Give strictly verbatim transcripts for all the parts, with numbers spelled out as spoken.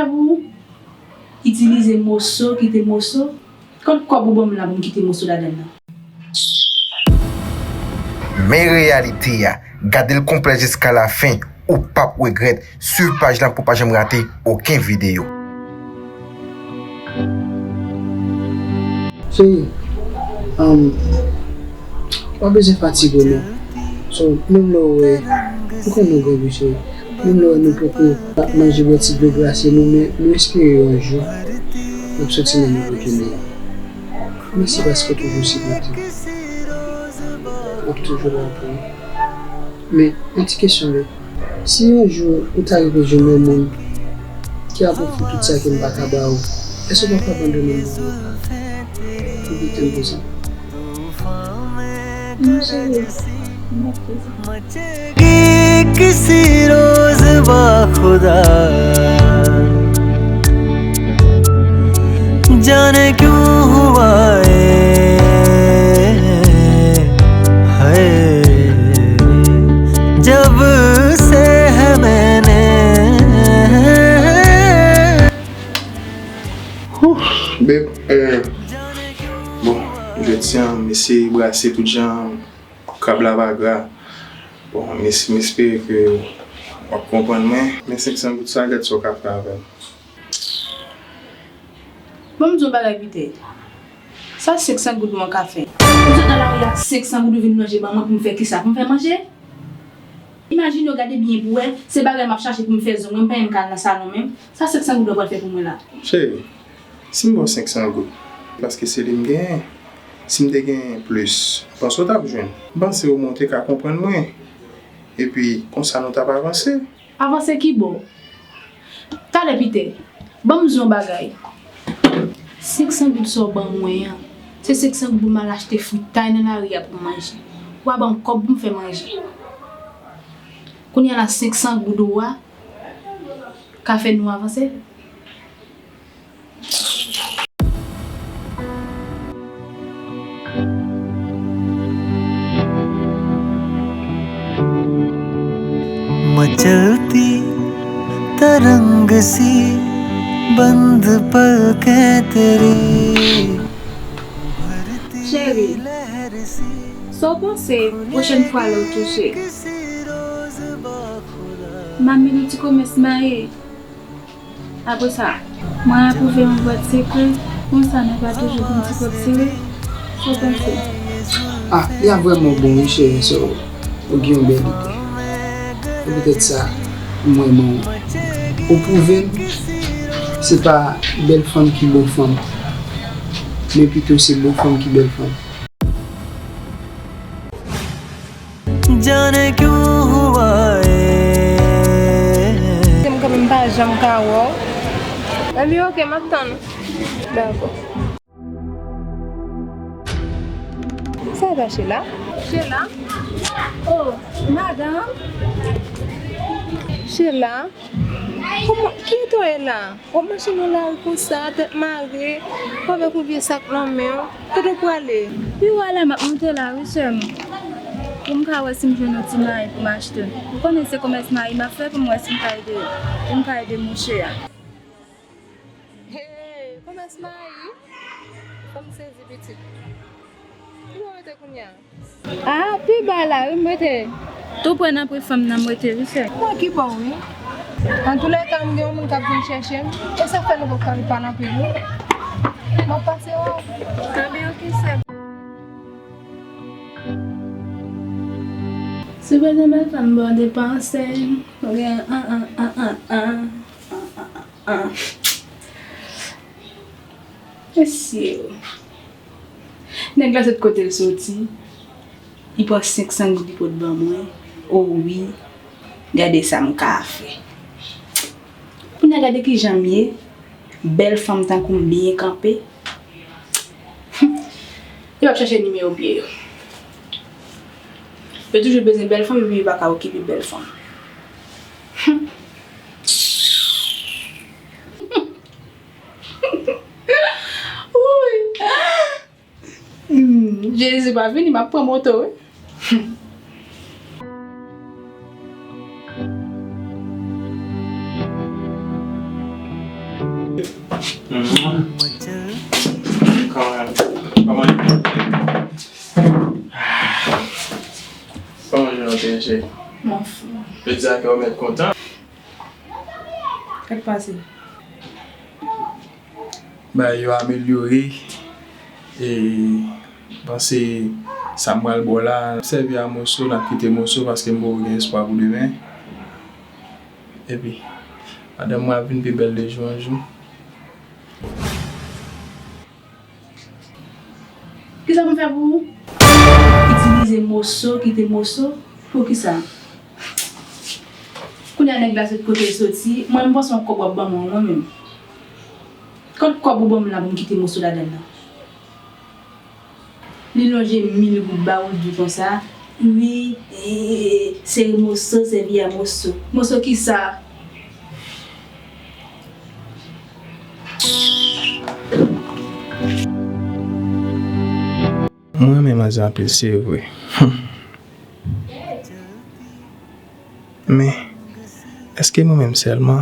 Pou itilize moso, kite moso. Kòb, kòb ou ban m la pou m kite moso ladan l nan. Men reyalite a, gade l konplè jiska lafen, ou p ap regrèt. Swiv paj la pou w pa janm rate okenn videyo. Cheri, um, w pa bezwen fatige w non. So, menm lè w wè, ou konnen w grangou cheri, menm lè w wè nou poko ap manje bwè ti dlo glase nou, men nou espere yon jou n ap soti nan nivo ke nou ye. Mèsi paske w toujou sipòte m. M ap toujou la pou ou. Men, yon ti kesyon vre. Si yon jou ou ta rive jwenn yon moun ki ap ofri tout sa ke m pa ka ba ou, èske w p ap abandone m pou ou? Ou kite m konsa? Non, cheri, m ap fè sa. کسی روز با خدا جانے کیوں ہوا اے ہائے جب سے ہے میں نے Babe, euh, bon, jodi a, m eseye brase tout jan, krab la pa gra. Bon, m es- m espere ke w ap konprann mwen. Men senk san goud sa, gad sa w ka fè avè l. Ban m di w yon bagay Peter. Sa senk san goud mwen ka fè? Ou sot nan lari ak senk san goud ou vin manje ban mwen pou m fè kisa? Pou m fè manje? Imajine w gade byen pou w wè, se bagay m ap chache pou m fè zong mwen, m pa menm ka al nan salon menm. Sa senk san goud ou pral fè pou mwen la? Cheri, si m ba w senk san goud, paske se li m genyen. Si m te genyen plis, m panse w t ap jwenn. M panse omwen w te ka konprann mwen. Epi, konsa nou t ap avanse. Avanse ki bò? Talè Peter, ban m di w yon bagay. Senk san goud sa w ban mwen an, se senk san goud pou m al achte fritay nan lari a pou m manje. W a ban m kòb pou m fè manje. Kounye a la senk san goud ou a ka fè nou avanse? مچلتی ترنگ سی بند پلکیں تیری Cheri, sa w panse pwochèn fwa lè w touche? M ap mennen w ti komès mayi. Apre sa, mwen apwouve yon bwat sekrè, konsa nou va toujou gen yon ti kòb sere. Sa w panse? Ah, li ap vrèman bon wi cheri, so ou gen yon bèl ide. Se poutèt sa, m renmen w. Ou pwouve m se pa bèl fanm ki bon fanm, men pito se bon fanm ki bèl fanm. جانے کیوں ہوا اے Se m kanmenm pa janm ka wè w. Ebyen, oke, m ap tann ou. Dakò. Sa e pa Sheila? Sheila? Oh, madanm. Sheila? Kòman, ki eta w ye la? W ap mache nan lari konsa, tèt mare, avèk yon vye sak nan men w. Kote w prale? Pi w a la, m ap monte la wi, sè m. Pou m ka wè si m jwenn yon ti mayi pou m achte. Ou konnen se komès mayi m ap fè pou m wè si m ka ede, pou m ka ede mouche a. Hey, komès mayi? Fò m sezi pitit. Ki bò w rete kounye a? Ah, pi ba la wi m rete. Tou prè nan prè fanm nan m rete wi sè. Mwen ki bò wi. Antoulèka m gen yon moun k ap vin chèche m. E sa fè nou poko rive pale anpil wi. M ap pase wè w. Anben oke sè. Si w bezwen bèl fanm ba w depanse. Ou gen an an an an an. Mesye, nèg la sot kote l soti, li pran senk san goud li pot ban mwen. O wi, gade sa m ka fè. Kounye a gade kijan m ye, bèl fanm tankou m byen kanpe. Yo ap chache nimewo pye yo. Yo toujou bezwen bèl fanm epi yo pa ka okipe bèl fanm. Wouy! Hmm, Jezi pa vini, m ap pran moto wi. Cheri. Mon frè. Vle di a kè w mèt kontan. Sa k pase? Bagay yo amelyore. E m panse sa m pral ba w la, n ap sèvi a moso, n ap kite moso paske m poko gen espwa pou demen. Epi, madanm mwen ap vin pi bèl de jou an jou. Kisa pou m fè pou ou? Itilize moso, kite moso? Poukisa? Kounye a nèg la sot kote l soti, mwen m panse yon kòb w ap ban mwen, mwen menm. Kot kòb ou ban m la pou m kite moso ladann nan? Li lonje mil goud ba ou, l di w konsa, wi, eh, sere moso, sèvi a moso. Moso kisa? Mwen renmen manzè anpil, se vre. Men, èske mwen menm sèlman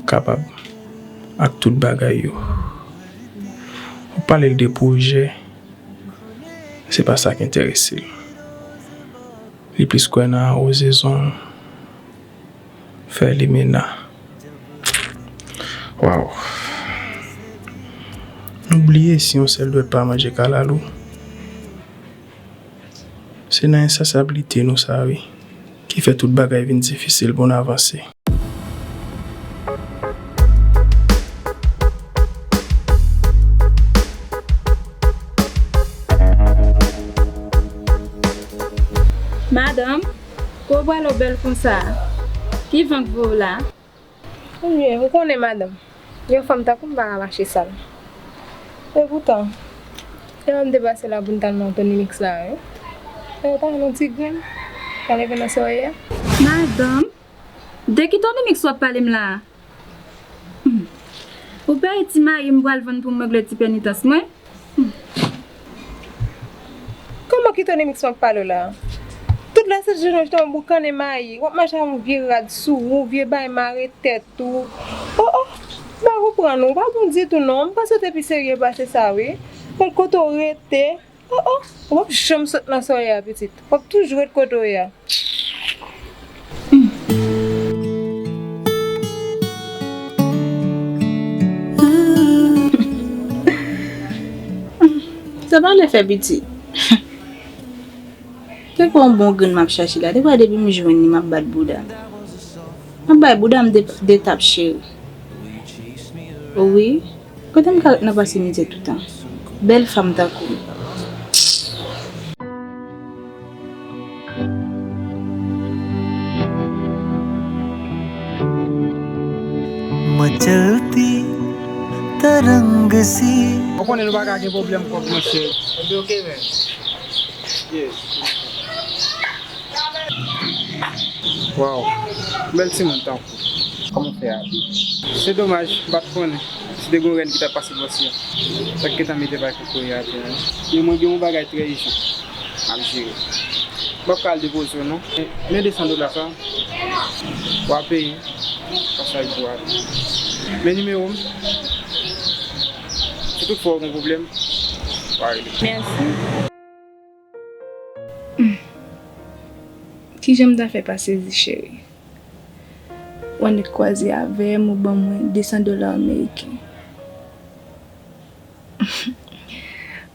kapab ak tout bagay yo? Ou pale l de pwojè, se pa sa k enterese l. Li plis kwè nan awoze zong, fè limena. Waw. Nou bliye si yon sèl dwèt pa manje kalalou. Se nan ensansablite nou sa, wi, ki fè tout bagay vin difisil pou n avanse. Madanm, kòb w ale w bèl konsa? Ki van k voye w la? Ebyen, ou konnen, madanm, yon fanm tankou m pa ka mache sal. Epoutan, lè m te pase la pou n t al nan Tony Mix la, wi. E, ta nan ti grenn, ta leve nan soyè. Madanm, de ki Tony Mix w ap pale m la a? Hmm. Ou pè ti mayi m pral vann pou m regle ti penitans mwen? Hmm. Kòman ki Tony Mix w ap pale w la a? Tout lè se jounen w jete yon boukannen mayi, w ap mache ak yon vye rad sou ou, vye bay mare tèt ou. Oh, oh, m pa konprann ou, w pa bon ditou non, m panse w te pi serye pase sa wi. Bon, kote w rete, oh, oh, w p ap janm sot nan sa w ye a pitit, w ap toujou ret kote w ye a. Sa pa lè fè piti. Te kwè yon bon grenn m ap chache la. Te kwè depi m jwenn li, m ap bat bouda m. M ap bay bouda m de, de tap cheri. Wi. Kote m ka ret nan pase mizè toutan? Bèl fanm tankou m. Ou konnen nou pa ka gen pwoblèm kòb, monchè. Epi oke, men. Yeah. Waw, bèl timoun tankou. Kòman w fè a? Se domaj, m pa t konnen. Si te gen yon rèn ki t ap pase bò si a, sa k gentan mete bagay kokoye atè a. Men mwen gen yon bagay trè ijan m ap jere. M p ap ka al depoze w non. Men de san dola sa, w a peye pasaj pou w ale. Men nimewo m, si tout fwa w gen pwoblèm, w a rele m. Mèsi. Hmm. Kijan m ta fè pa sezi, cheri? W annik kwaze avè m, ou ban mwen de san dola ameriken.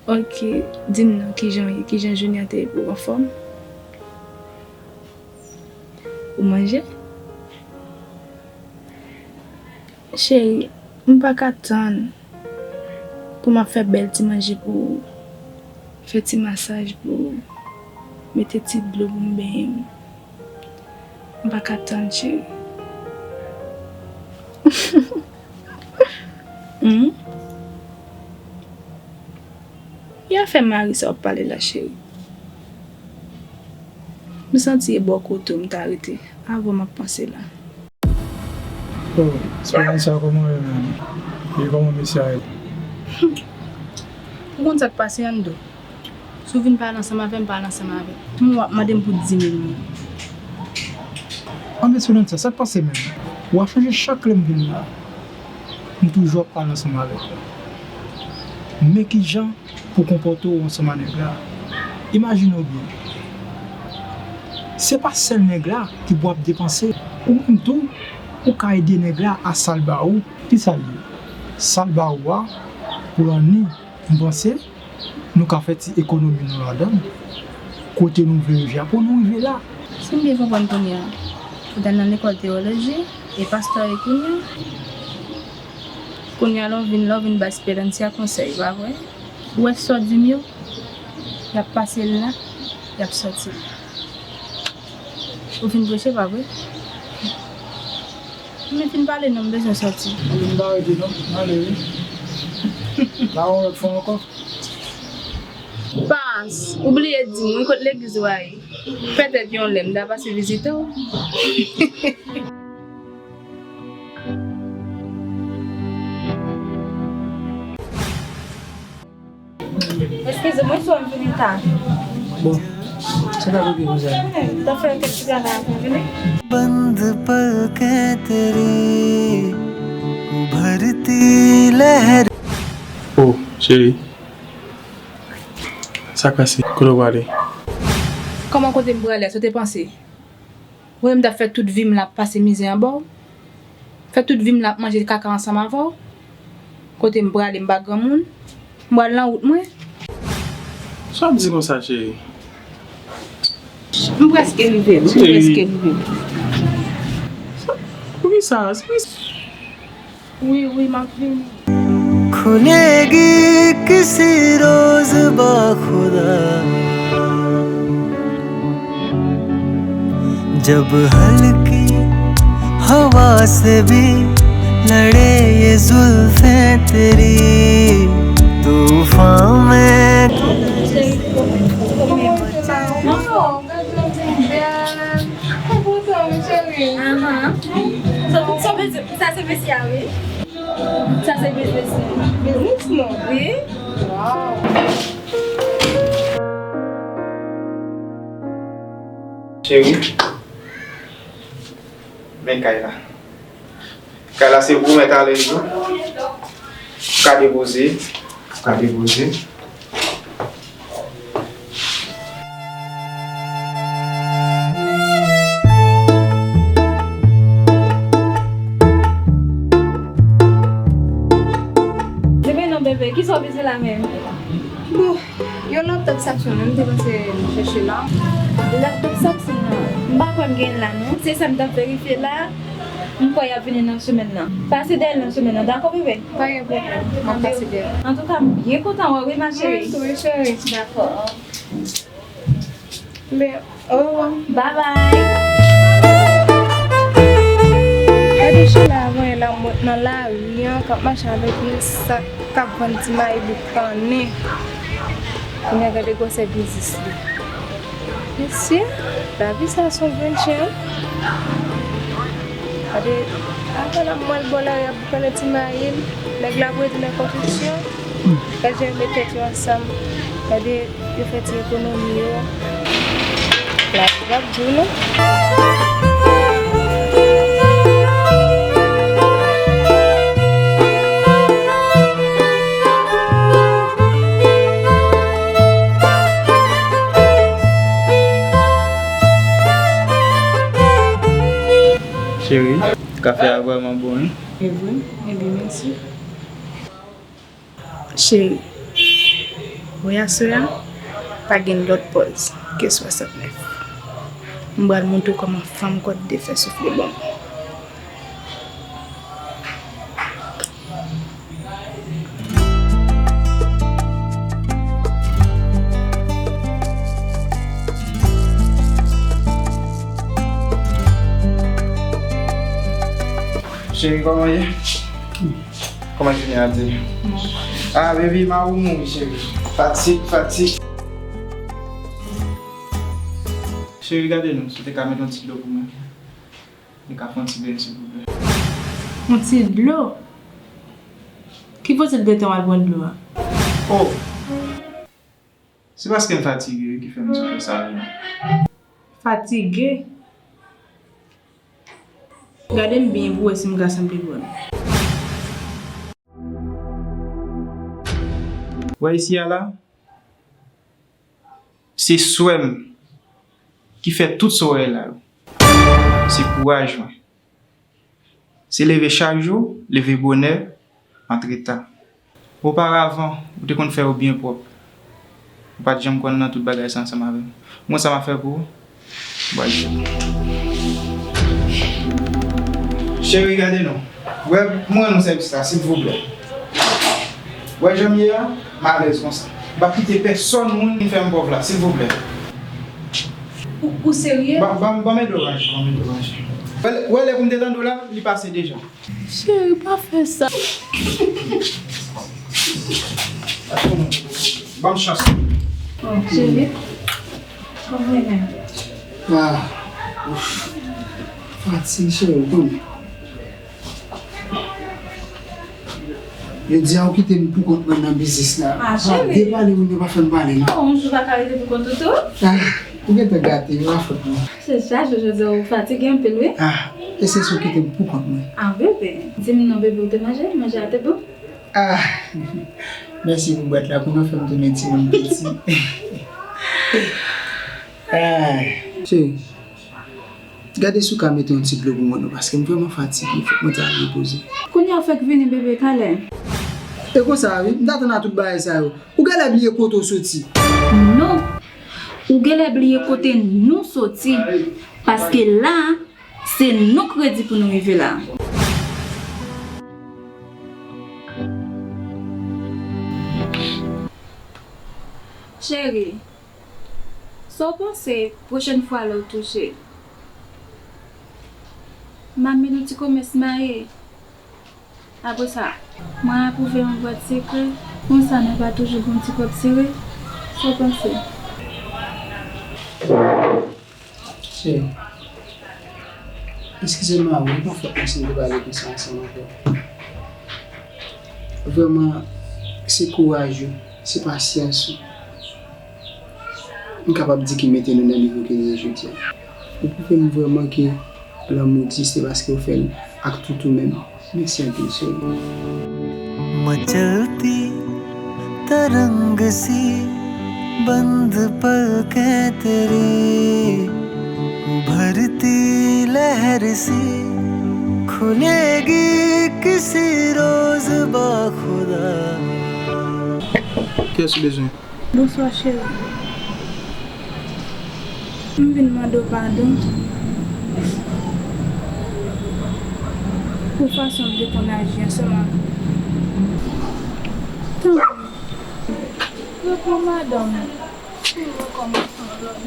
Oke, di m non, kijan w ye? Kijan jounen an te ye pou w? Anfòm? Ou manje? Cheri, m pa ka tann pou m ap fè bèl ti manje pou ou, fè ti masaj pou ou, mete ti dlo pou m benyen m. M pa ka tann, cheri. Hmm? E afè mari sa w ap pale la, cheri? M santi e bò kote w m ta rete avan m ap panse la. Oh, Esperanza, kòman w ye menm? E kòman mesye a ye? Ou konn sa k pase, Ando? Si w vin pale ansanm avè m, pale ansanm avè m. Ou ap mande m pou di mil moun. Ann Esperanza, sa k pase menm? Ou a chanje chak lè m vin la. M toujou ap pale ansanm avèk ou. Men kijan pou w konpòte w ansanm a nèg la. Imajine w byen. Se pa sèl nèg la ki pou ap depanse. Ou menm tou, ou ka ede nèg la a sa l ba ou. Ki sa l ye? Sa l ba ou a, pou lannen, m panse, nou ka fè ti ekonomi nou ladan l. Kote nou vle rive a, pou nou rive la. Si m byen konprann kounye a, ou t al nan lekòl teyoloji, e pastè w ye kounye a? Kounye a, lè w vin, lè w vin ba Esperancia konsèy, pa vre? Ou wè sa w di m yo? Y ap pase l la, y ap sòti l la. Ou fin preche, pa vre? Men fin pale non, m bezwen sòti. Ou vin pa rete non, m ale wi. N a wè yon lòt fwa ankò. Pas, ou bliye di m wi kot legliz ou a ye. Petèt yon lè m ta pase vizite w. Eskize mwen si w ap vini ta. Bon, se pa pou byen konsa. M ta fè kèk ti travay avan vini. बंद पलकें तेरी उभरती लहर. Oh, cheri. Sa k pase? Kote w prale? Kòman kote m prale a? Sa w te panse? Ou wè m t ap fè tout vi m la ap pase mizè anba w? Fè tout vi m la ap manje kaka ansanm avè w? Kote m prale, m pa granmoun? M pral nan wout mwen. Sa w ap di konsa, cheri? M prèske rive, m prèske rive. Poukisa? Wi, wi, m ap vini. खुलेगी किसी रोज बाखुदा जब हल्की हवा से भी लड़े ये जुल्फें तेरी तूफान में. Ahan. Sa, sa vle di, sa se mesye a, wi. Sa se biznis li. Biznis nou? Wi. Wow. Cheri, men kay la. Kay la se ou mèt ale l wi. Ou ka depoze. Ou ka depoze. Bebe non bebe, kisa w bezwen la menm? Bon, yon laptop Samsung, m te panse m chèche la. Laptop Samsung nan, m pa kwè m gen l la non. Se sa m t ap verifye la. M kwè y ap vini nan semèn nan. Pase dèyè l nan semèn nan, dakò bebe? Pa gen pwoblèm, m ap pase dèyè. Antouka, m byen kontan wè w wi ma chérie. Mwen tou wi cheri. Dakò. Men, orewa. Bye bye. Gade Sheila avan yè la mwen nan lari an k ap mache avèk yon sak k ap vann ti mayi bouk pannen. Kounye a gade gwosè biznis li. Mesye, lavi sa son venture. Gade, avan n ap mwen bò lari ap boukannen ti mayi l, nèg la pou rete nan konstriksyon. Gade jan yo met tèt yo ansanm. Gade yo fè ti ekonomi yo. Lavi p ap di w non. Cheri, kafe a vrèman bon wi. E vre? Ebyen mèsi. Cheri, wè aswè a pa gen lòt pòz ke swasantnèf. M pral montre w kòman fanm kòd de fè soufle bonbon. Cheri, kòman ye? Kòman jounen an te? Ah, baby, ma ou mouri, cheri. Fatig, fatig. Cheri, gade non, si w te ka mete yon ti dlo pou mwen. Li ka fè yon ti beny, silvouplè. Yon ti dlo? Ki kote l gentan w al pran dlo a? Oh! Se paske m fatige wi ki fè m di w fè sa wi. Fatige? Gade m byen pou w wè si m ka sanble bon. Wè isi a la? Se swè m ki fè tout sa w wè la yo. Se kouraj mwen. Se leve chak jou, leve bonè, antre ta. Oparavan, ou te konn fè yo byen pwòp. Ou pa t janm konn nan tout bagay sa ansanm avè m. Mwen sa m ap fè pou ou, ou pral fè. Cheri, gade non. Wè, mwen rann ou sèvis la, silvouplè. Wè jan m ye a, m alèz konsa. M p ap kite pèsonn moun vin fè m pòv la, silvouplè. Ou, ou serye? Ban, ban, ban m ede w ranje, ban m ede w ranje. Wè, wè lè pou m te tande w la, li pase deja. Cheri, pa fè sa. Ban m chans. Cheri, kòman w ye menm? Ah, ouf. Fatig, cheri, w konnen. Yo di a ou kite m pou kont mwen nan biznis la. Ah, cheri. Depale moun yo pa fè m pale non. Oh, yon jou pa ka rete pou kont ou tou? Ah, ou gentan gate, yo pa fòt mwen. Se chaje jodi a, ou fatige anpil wi. Ah, e se sou kite m pou kont mwen. Ah, bebe, di m non bebe, ou te manje? Manje a te bon? Ah, mèsi pou bwat la, pou nou fè m tounen timoun piti. Ah. Cheri, gade si w ka mete yon ti dlo pou mwen non, paske m vrèman fatige, fòk mwen ta al repoze. Kounye a w fèk vini bebe, talè. E konsa wi, m t atann a tout bagay sa yo. Ou genlè bliye kote w soti. Non, ou genlè bliye kote nou soti, paske la, se nou k redi pou nou rive la. Cheri, sa w panse pwochèn fwa lè w touche? M ap mennen w ti komès maye. Apre sa, mwen apwouve yon bwat sekrè. Konsa, nou va toujou gen yon ti kòb sere. Sa w panse? Cheri, eskize m a wi, m pa fèt mwen si m te pale konsa ansanm avè w. Vrèman, se kouraj ou, se pasyans ou, m kapab di ki mete nou nan nivo ke nou ye jodi a. Ou pwouve m vrèman ke lanmou egziste paske w fè l ak tout ou menm. Mèsi anpil, cheri. मचलती तरंग सी बंद पलकें तेरी, उभरती लहर सी खुलेगी किसी रोज बाखुदा. Kiyès ou bezwen? Bonswa, cheri. M vin mande w padon pou fason m te konn aji ansanm avè w. Tanpri, repran madanm ou pou nou rekòmanse yon lòt.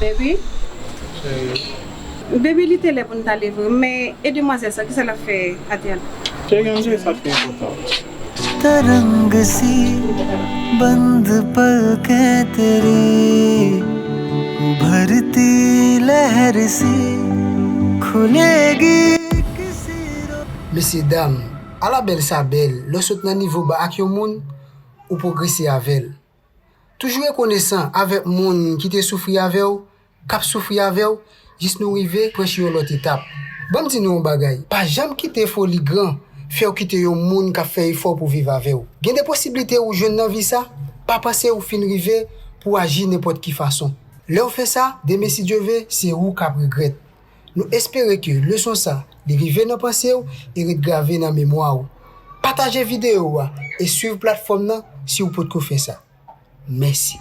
Baby? Cheri. Baby, li te lè pou n t ale vre, men e demwazèl sa, kisa l ap fè atè a la? Cheri, ann jere sa k pi enpòtan. तरंग सी बंद पलकें तेरी, उभरती लहर सी खुलेगी किसी रोज. Mesye dam, ala bèl sa bèl, lè w sot nan nivo ba ak yon moun, ou pwogrese avè l. Toujou rekonesan avèk moun ki te soufri avè w, k ap soufri avè w, jis nou rive franchi yon lòt etap. Ban m di nou yon bagay, pa janm kite foli gran fè w kite yon moun k ap fè efò pou viv avè w. Gen de posiblite ou jwenn nan vi sa, pa panse ou fin rive pou w aji nenpòt ki fason. Lè w fè sa, demen si Dye ve, se ou k ap regrèt. Nou espere ke leson sa, li rive nan panse w e ret grave nan memwa w. Pataje videyo a e swiv platfòm nan si w potko fè sa. Mèsi.